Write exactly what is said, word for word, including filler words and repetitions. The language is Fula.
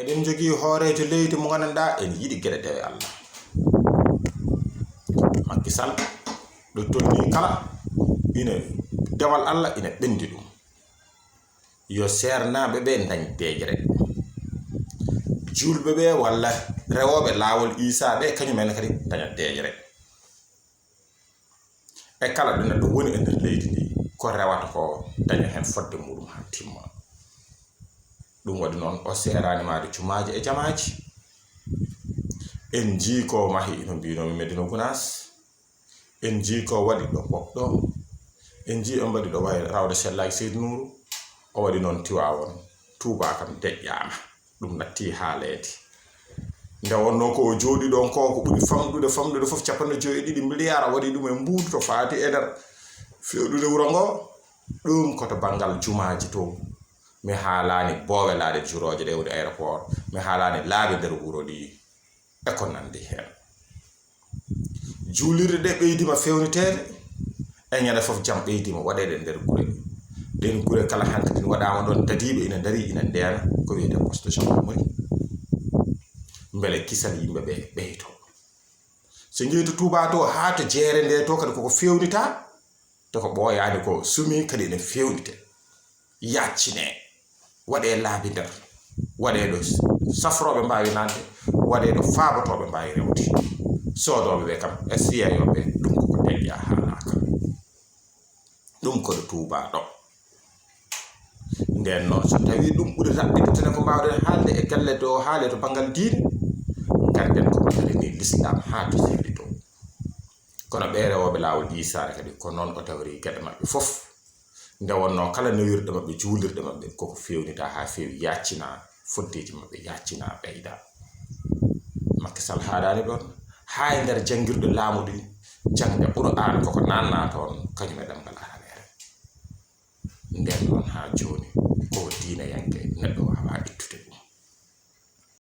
Eɗen njogii hooreejo leydi mo nganndanɗaa en yiɗi geɗe dewe Allah. Macky Sall, ɗo tolnii kala, ina dewal Allah ina ɓenndi ɗum. Yo seernaaɓe ɓe ndañ deeƴre. Juulɓe ɓe walla rewooɓe laawol Iisaa ɓe, kañum en kadi ndaña deeƴre. E kala ɗo neɗɗo woni e nder leydi ndi, ko rewata ko daña heen fodde muɗum haa timma. Ɗum waɗi noon, o seeraani mahde jumaaji e jamaaji. En njii ko mahi, ino mbiinoomi Medina Gunaas. En njii ko waɗi ɗo Pop ɗo. En njii o mbaɗi ɗo wayi rawde sellaaji Seydi Nuuru. O waɗi noon Tiwaawoon. Tuubaa kam deƴƴaama. Ɗum natti haaleede. Nde wonnoo ko o jooɗi ɗoon ko, ko ɓuri famɗude, famɗude fof, capanɗe joyi e ɗiɗi miliyaar waɗi ɗum e mbuudu to faati e nder fewɗude wuro ngo. Ɗum ko to banngal jumaaji to. Mi haalaani boowe laaɗe jurooje ɗe woni aéroport. Mi haalaani laabi nder wuro ɗi e ko nanndi heen. Juulirɗe ɗe ɓeydiima feewniteede, e ñande fof jam ɓeydiima waɗeede nder gure. Ɗeen gure kala hankadi waɗaama ɗoon, dadiiɓe ina ndarii, ina ndeena, ko wiyetee poste de gendarmerie. Mbele kisal yimɓe ɓe ɓeyto. So njeyii to Tuubaa to, haa to jeere nde to kadi koko feewnitaa, to ko ɓooyaani ko sumi kadi ene feewnitee. Yaaccine, waɗee laabi nder, waɗee ɗo safrooɓe mbaawi naatde, waɗee ɗo faabatooɓe mbaawi rewde. Soodooɓe ɓe kam, e siyeeyooɓe ɓe, ɗum koko deƴƴa haalaaka. Ɗum ko ɗo Tuubaa ɗo. Ndeen noon, so tawii ɗum ɓuri raɓɓiɗde, tene ko mbaawɗen haalde e galle ɗo, haale to banngal diine, ngarden ko ko darini Lislaam haa to sirri to. Kono ɓee rewooɓe laawol Iisaa kadi, ko noon o tawri geɗe maɓɓe fof. Nde wonnoo kala newirɗe maɓɓe, juulirɗe maɓɓe, koko feewnita haa feewi, yaaccina, foddeeji maɓɓe yaaccina, ɓeyda. Macky Sall haaɗaani ɗoon, haa e nder janngirɗe laamu ɗi, jaŋde Qur'aan koko naatna toon, kañum e ɗemngal